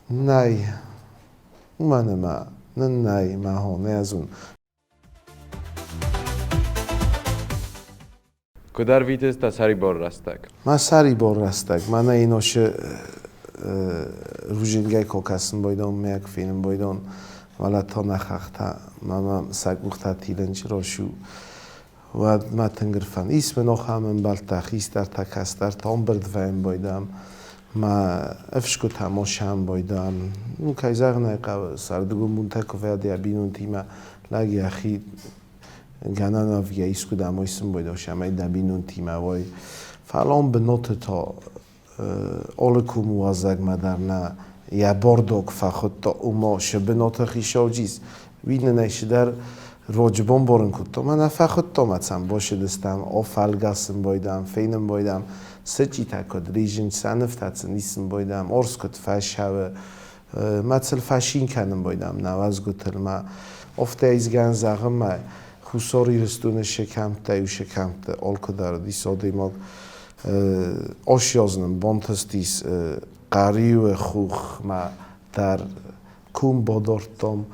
Нӕй. Уымӕн ӕмӕ нын нӕй, мӕ хо, нӕ зон. Куыд ӕрвитыс дӕ сӕрибар рӕстӕг? Мӕ сӕрибар рӕстӕг мӕнӕ иношы рузингӕй ко кӕсын байдон, мӕг фенын байдон, фӕлӕ та нӕ хӕхтӕ мӕ мӕм сӕ къухтӕ тилын чъирошу. Уӕд мӕ тынг ӕрфӕн. Ис мын ахӕм ӕмбӕлттӕ, хистӕртӕ, кӕстӕртӕ, ӕмбырд вӕййӕм байдам, мӕ ӕфсгуытӕ мосӕм байдам. Ну, кӕй зӕгъын ӕй хъӕуы, сӕрдыгон бонтӕ куы вӕййы йӕ бинонтимӕ, лӕг йӕхи гӕнӕн ӕвгӕ искуыдӕм ойсын байдау, цӕмӕй дӕ бинонтимӕ уой. Фӕлӕ ам бынаты та алы комы уазӕгмӕ дӕр нӕ йӕ бордог фӕхуыдта, ома шы бынаты хицауджис. Уый нын ӕй цыдӕр роджы бамбарын кодта. Мӕнӕ фӕхуыдта мӕ цӕм башыдыстӕм, афӕлгӕсын байдам, фенын байдам, сычъитӕ куыд ризынц, сӕ нывтӕ сын исын байдам, орс куыд фӕсӕуы, мӕ цыл фӕшин кӕнын байдам нӕуӕзгуытыл мӕ. Афтӕ изгӕн зӕгъынмӕ Хуссар Ирыстоны шы кӕмттӕ ис, шы кӕмтты алкуыдӕр уыдис адӕймаг Осьознын бантыстис Хъӕриуы хохмӕ дӕр ком бадардтам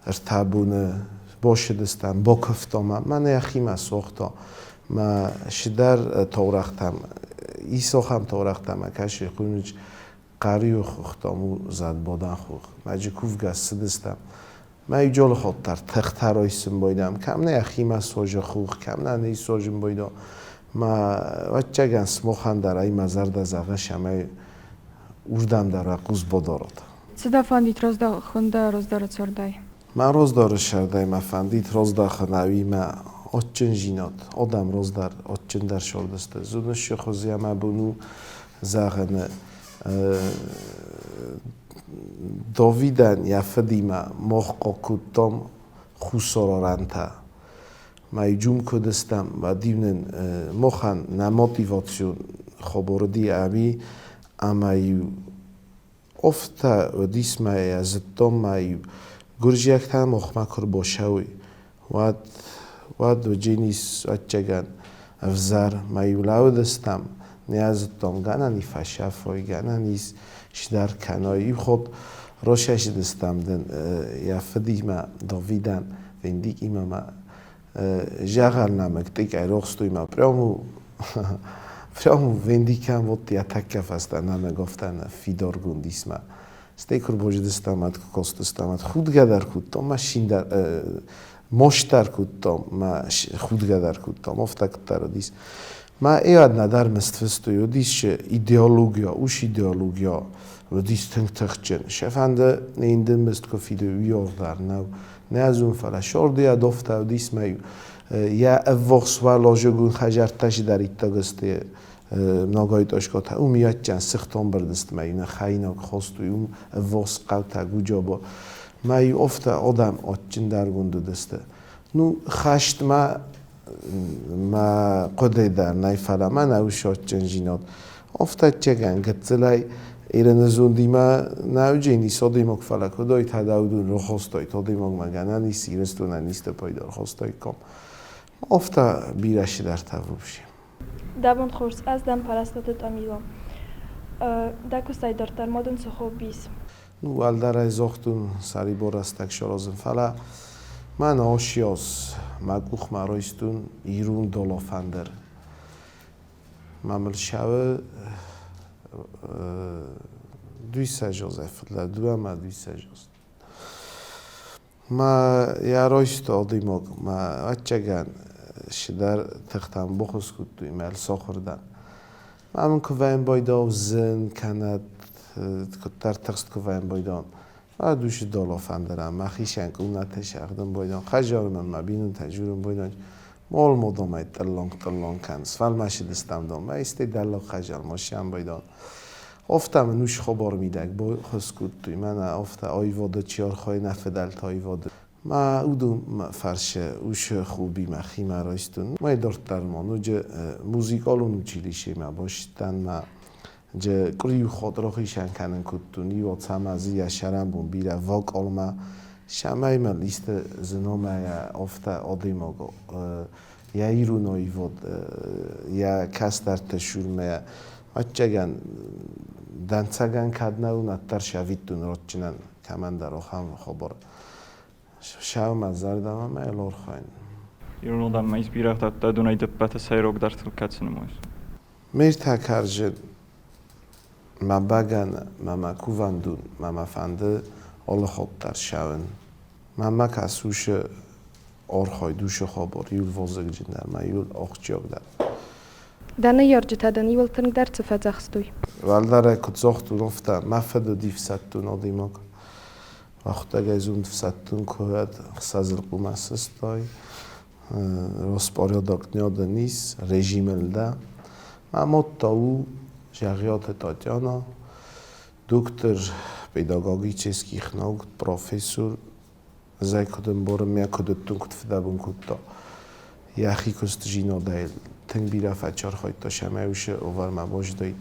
ӕртӕ боны башыдыстӕм, бакуывтам мӕнӕ йӕхимӕ суагъта. Мӕ цыдӕр таурӕгътӕм, ис ахӕм таурӕгътӕ мӕ кӕсы, хуыйныч Хъӕриуы хох, дам, у зӕдбадӕн хох. Мӕджы кувгӕ ссыдыстӕм. Мӕ иджолы ходдӕр тыхтӕ райсын байдам. Кӕм нӕ йӕхимӕ сожы хух, кӕм нӕ не сожын байдам. Мӕ ӕвӕццӕгӕн смохӕн дӕр ӕй мӕ зӕрдӕ зӕгъы, цӕмӕй уырдӕм дӕр уӕ хъус бадарат. Цы дӕ фӕндид раздӕхын дӕ раздӕры цардӕй? Мӕ раздӕры сӕрдӕй мӕ фӕндид раздӕхын ӕви мӕ адджынзинад. Адӕм раздӕр адджындӕр сордысты. Зоныс, хуыз йӕ мӕ бон у зӕгъыны Давидӕн йӕ фыдимӕ мах кодтам хуссар арӕнтӕ. Мӕ иджум куыд стӕм, уӕд-иу нын махӕн нӕ мотивацион хабар уыди ӕви ӕмӕ-иу афтӕ уыдис мӕ йӕ зыдтам мӕ-иу гуырдзиӕгтӕ махмӕ куы рбацӕуой, уӕд уӕд уыдженис ӕвӕццӕгӕн ӕвзӕр мӕ-иу лӕууыдыстӕм, нӕ зыдтам, гӕнӕн и фӕсӕфой, гӕнӕн ис сидӕр кӕной. Иу хатт росӕсыдыстӕм дын йӕ фыдимӕ Давидӕн, Вендикимӕ мӕ зӕгъӕн нӕмыг тъикъӕй рохстой мӕ прямо прямо Вендикӕн вот йӕ тӕккӕ фӕстӕ нӕмыг афтӕ фидаргонд ис мӕ. Стӕй куы рбазыдыстӕм ӕд куы кастыстӕм, ӕд худгӕ дӕр кодтам, мӕ син дӕр маст дӕр кодтам, мӕ худгӕ дӕр кодтам, афтӕ куыддӕр уыдис. Мӕ эад нӕдӕр мыстфыстой, уыдис идеология, ус идеология уыдис тынг тыхджын. Сӕ фӕнды инды мызд куы фидой, уый дӕр нӕу. Нӕ зон, фӕлӕ сордыйӕ дофта уыдис мӕ йӕ ӕввахс уӕлазӕгон хӕдзӕрттӕ сидӕриддӕг сты многоэтажкӕтӕ. Уым ядджан сыхтон бырдыстмӕ нӕ хӕйнаг хостой, уым ӕввахс хъӕутӕ Гуджабо. Мӕ афтӕ адӕм адджындӕргонд уыдысты. Ну, хӕстмӕ. Мӕ хъуыды дӕр нӕй, фӕлӕ мӕнӕ усотджын жинот. Офтӕччегӕн гыццылӕй Ирыны зундимӕ нӕуджин исодимог, фӕлӕ куыдой тадаудун рохостой, тодимогмӕ гӕнӕн ис Ирыстонӕн исты пойдор хостойком. Офта бирӕ сидӕртӕ вупши. Дӕ бон хорз, ӕз дӕн Пӕрӕстаты Тамила. Дӕ куыстӕй дарддӕр ма дын цы хобби ис? Ну, уӕлдӕрӕй зогътун сӕрибор рӕстӕг саразун, фӕлӕ мӕн ошиоз мӕ къухмӕ райстун ирон долофӕндыр. Ма мыл сӕуы дуйсӕжоз фыдлӕ дуӕмӕ дуйсӕжоз. Ма йӕ райста адӕймаг, ма ӕвӕццӕгӕн цыдӕр тыхтӕм баххуыс кодтой мӕ сахуыр дӕн. Ма мын куы вӕййын байдау зын кӕнӕ куыддӕр тыхст куы вӕййын байдауын, уӕд уьщы дӕлӕ фӕндырӕн мӕхицӕн къулнӕтӕ сӕгъдын байдауын, хӕдзары мын мӕ бинонтӕ дзурын байдауын, Молмодомӕй тъыллонг-тъыллонг кӕн, сфӕлмӕцыдыстӕм донмӕ, истӕй дӕллаг хӕдзармӕ сӕм байдауын. Офтӕ мын ус хабар мидӕг баххуыс кодтой, мӕнӕ офтӕ аивады чи архайы, нӕ фыдӕлтӕ аивады. Мӕ уыдон фӕрсы усы хобби мӕхимӕ райстон. Мӕй дарддӕр ма ноджы музыкалон училищемӕ бацыдтӕн, мӕ къуыри хатт рахицӕн кӕнын кодтон, иу цӕмӕ дзы йӕ сӕрӕнбон бирӕ вокалмӕ, цӕмӕй мӕ исты зыномӕ афтӕ адӕймаг йӕ ирон аивад, йӕ кӕстӕрты цурмӕ ӕвӕццӕгӕн, дӕнцӕгӕн кӕд нӕ уын, уӕддӕр сӕвиттон ротджынӕн кӕмӕндӕр ахӕм хабар. Сӕумӕ зӕрдӕмӕ мӕ архайын. Ирон адӕммӕ ис бирӕ ӕгъдӕуттӕ, уыдонӕй де ппӕты сӕйрагдӕртыл кӕцы нымайыс? Ме ртӕ карзы мӕ бӕгӕны, мӕ мӕ кувӕндон, мӕ мӕ фӕнды алы хатт дӕр ссӕуын. Мӕнмӕ кӕсы архайд, уыцы хабар иуыл вазыгджындӕр мӕ иуыл ахсджиагдӕр. Дӕ ныййарджытӕ дын иуыл тынгдӕр цы фӕдзӕхстой? Уӕлдӕрӕй куыд загътон, афтӕ мӕ фыд уыди ӕфсӕддон адӕймаг. Уӕхтӕгӕй зунд ӕфсӕддон куы уӕд ӕхсӕзыл къумӕ сыстай, распорядок дня ис, режимыл дӕ. Мӕ мад та у Зӕгъиаты Татьяна, доктор педагогических наук, профессор. Ӕз ӕй куыд ӕмбарын, мӕ куыд уыдтон, куыд фыдӕбон кодта. Йӕхи куыст зинадӕй тынг бирӕ фӕчархайдта, цӕмӕй уыцы уавӕрмӕ базыдаид.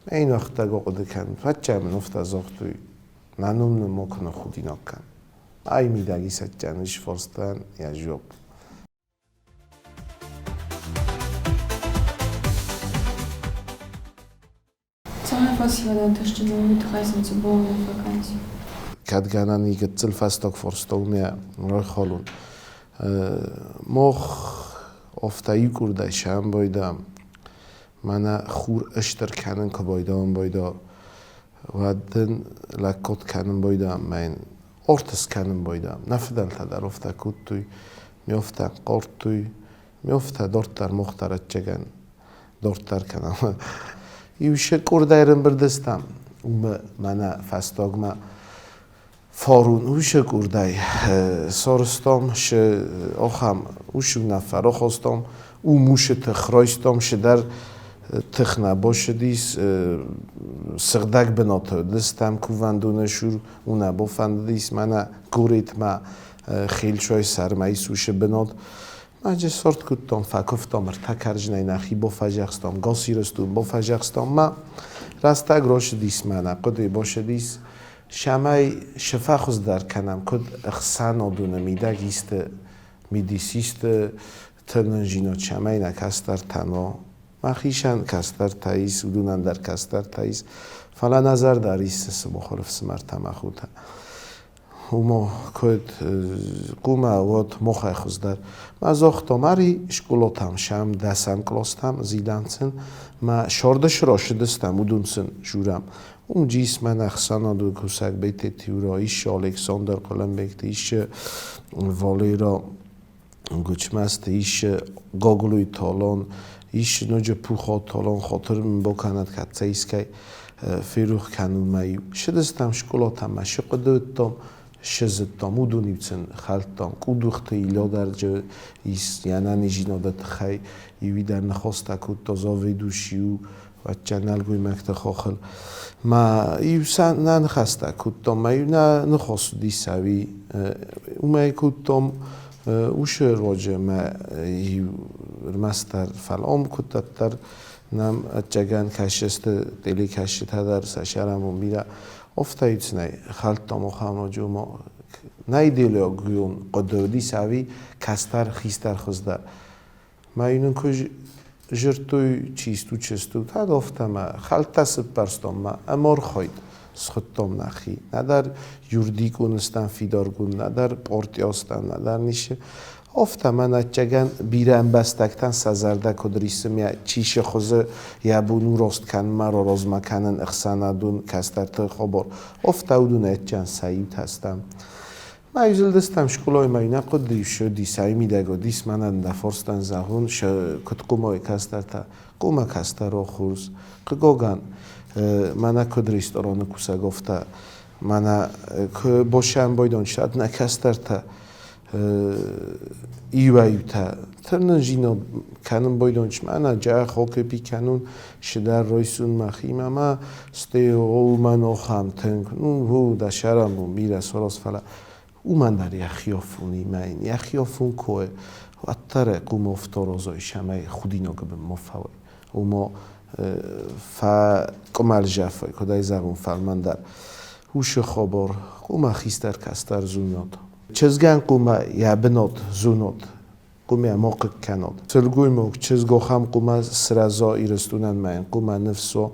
Мӕ йын уӕхтӕг ахъуыды кӕн, фӕччӕ мын афтӕ загътой, мӕ ном нын макуы ныххудинаг кӕн. Ай мидӕг исӕттӕн ис фарстӕн йӕ дзуапп. Цӕмӕй фӕсивӕд ӕнтыстджын уой, уый тыххӕй сын цы бон уынаффӕ кӕныс? Кӕд гӕнӕн и гыццыл фӕстаг фарстаумӕ райхалун. Мах афтӕ икъурдӕй сӕмбайдам, мӕнӕ хур ыстыр кӕнын куы байдауын байда, уӕд дын лӕггад кӕнын байдам, мӕ йын арт скӕнын байдам. Нӕ фыдӕлтӕ дӕр афтӕ кодтой, ме афтӕ ӕнкъардтой, ме афтӕ дарддӕр мах дӕр ӕцӕгӕн дарддӕр кӕнӕм. Иу къордӕй ӕрӕмбырд стӕм, уымӕ мӕнӕ фӕстагмӕ фарон уыцы къордӕй сарӕзтам ахӕм уыцы уынаффӕ рахастам, уым уыцы тых райстам, цыдӕр тых нӕ бацыдис, сыгъдӕг бынаты уыдыстӕм кувӕндоны цур, у нӕ бафӕндыдис мӕнӕ горӕтмӕ Хелцуайы сӕрмӕ ис уыцы бынат. Маджы сорт кодтам, фӕкуывтам ӕртӕ кӕрдзынӕй нӕхи бафӕдзӕхстам, гас Ирыстон бафӕдзӕхстам ма рӕстӕг рацыдис мӕнӕ хъуыды бацыдис, цӕмӕй цы фӕхуыздӕр кӕнӕм, куыд ӕхсӕнадоны мидӕг исты мидисисты тырнындзинад, цӕмӕй нӕ кӕстӕртӕн уа. Мӕхицӕн кӕстӕртӕ ис, уыдонӕн дӕр кӕстӕртӕ ис, фӕлӕ нӕ зӕрдӕ риссы сымахыл ӕфсымӕртӕ мӕ хотӕ. Уымӕ куыд хъумӕ уӕд мохӕй хуыздӕр. Мӕ загътам, ӕри скъолатӕм сӕм, дӕсӕм къластӕм зилӕм сын, мӕ сӕрды срасыдыстӕм, уыдон сын журӕм. Уым джис мӕн ӕхсӕнадон кусӕг Бететы Юра, ис Александр Хъуылымбегты, ис Валера Гуычмӕзты, ис Гаглойы Талон, ис ноджы Пухаты Талон, хатыр мын бакӕнӕд, кӕд сӕ искӕй ферох кӕнынмӕ-иу ссыдыстӕм скъолатӕм, мӕ шы хъуыды уыдтам, сызыдтам, уыдон-иу сын хӕлдтам. Къудухты Илодарджы ис йӕ ӕнӕниздзинады тыххӕй иуи дӕр ныхӕстӕ кодта заведующий-иу вӕдджа нӕлгоймӕгты хохыл. Ма иу сӕ нӕ ныхӕстӕ кодтам, ма иу нӕ ныхас уыди сӕуи. Уымӕй кодтам. Ушы роджы мӕ ӕрмӕстдӕр фӕлом куыддӕрддӕр нӕм ӕцӕгӕн кӕсысты телекӕсджытӕ дӕр сӕ сӕрӕнбон бирӕ офтӕйцнӕй хӕлдтам охам ноджы уымӕ нӕ идеологион хъуыды уыдис ӕви кӕстӕр хистӕр хуыздӕр. Мӕ йын куы зырдтой чисту чисту, тад офтӕмӕ хӕлттӕ сыппӕрстон мӕ ӕморхойд схуыдтом нӕхи. Нӕдӕр юрдикон стан фидаргун, нӕдӕр пъортъиостан, нӕдӕр нишы. Офтӕмӕ нӕччӕгӕн бирӕ ӕмбӕстӕгтӕн сӕ зӕрдӕ куыд риссы, мӕ чишы хуызы йӕ бон у рост кӕнынмӕ, ророзмӕ кӕнын ӕхсӕнадон кӕстӕрты хабар. Офтӕ уыдон ӕдджӕн сӕ иутӕ стӕм. Ма изылдыстӕм скъолайы ма иннӕ хъуыды ис, ай мидӕг уыдис, мӕнӕн дӕ форстӕн зӕгъун, куыд къуымой кӕстӕртӕ. Къуымӕ кӕстӕр охурс. Хъыгогӕн, мӕнӕ куыд рестораны кусӕг офтӕ, мӕнӕ куы босӕн бойдон читат нӕ кӕстӕртӕ иуӕй-иутӕ тырнын зино кӕнын бойдон мӕнӕ джа хокепи кӕнун шидар ройсун мӕхимӕ ма сте оумӕн охам тынг ну ху да шарам бирӕ сорос фӕлӕ уымӕн дӕр йӕхи офун имӕ йӕхи офун кое уӕддӕр къум офторозой шамӕй худиногы бын мо фӕуой умо фа къумал жафой куыдӕй зӕгъун фӕлмӕндӕр ушы хобор къума хистӕр кӕстӕр зунот чызгӕн къума йӕ бынот зунот къума мохъыг кӕнот сылгоймаг чызг охам къума сырӕза Ирыстонӕн мӕн къума ныфсо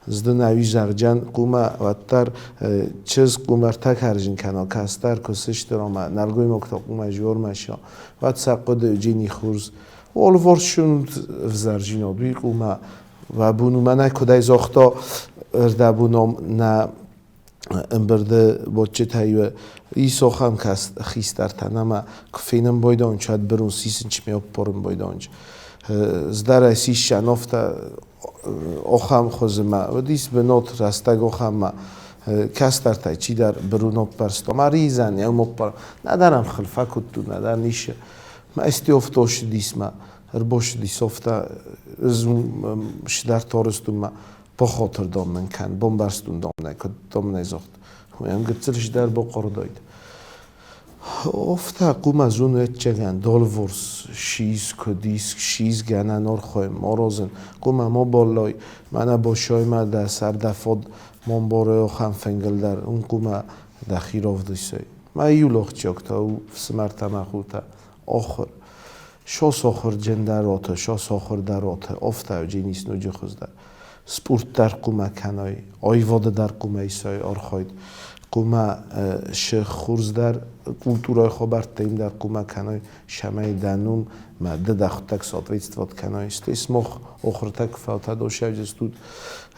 здын ӕви зӕгъджан къума уӕддӕр чызг къумӕртӕ кӕрзын кӕна кӕстӕр куы сыстыр ӕмӕ нӕлгоймӕгтӕ къума жормӕ ша уӕд сӕ хъуыды джини хурз олворшун взаржинод уый къума вабуну мӕнӕ куыдӕй загъта ӕрдӕбуном нӕ ӕмбырды ботчытӕ исохам хистӕртӕ нӕма куы фенын бойдонч уӕд бырун сисынч ме оппорын бойдонч здарӕ сисчан офта охам хуызымӕ уыдис бынот рӕстӕг охаммӕ кӕстӕртӕй чидӕр бырун оппӕрсто ма ризан йӕм оппар нӕдӕр ӕм хыл фӕкуыдту нӕдӕр нишы ма исти офтошдисмӕ ӕрбошдис офта шидар торыстунмӕ бохотыр домнен кӕн бомбарстун домнӕ куыд домнӕ зогъд уыйӕн гыццыл шидар бохъордойд Офта къума зун ӕччӕгӕн долворс шиз куыдис шиз гӕнӕн орхой морозын къума мо боллой мӕнӕ бошоймӕ дӕ сӕрдӕфод монборе охам фенгылдӕр ун къума дӕ хировдисой ма иу лохчокта у фсымӕртӕ мӕ хуртӕ охыр шос охыр джендароты шос охыр дароты офта джинис нуджы хуыздӕр спорт дӕр къума кӕной ойводы дӕр къума исой орхойд къума шы хурздӕр культурой хабӕрттӕ дӕр къума кӕной шамӕй дӕнум ма ды дӕхуыдтӕг соответствовать кӕной стес мох охыртӕг фӕлтӕ дошӕвджестут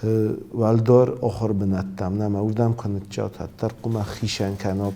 уӕлдӕр охыр бынӕттӕм нӕма уырдӕм куы ныцчат дӕр къума хишӕн кӕнот.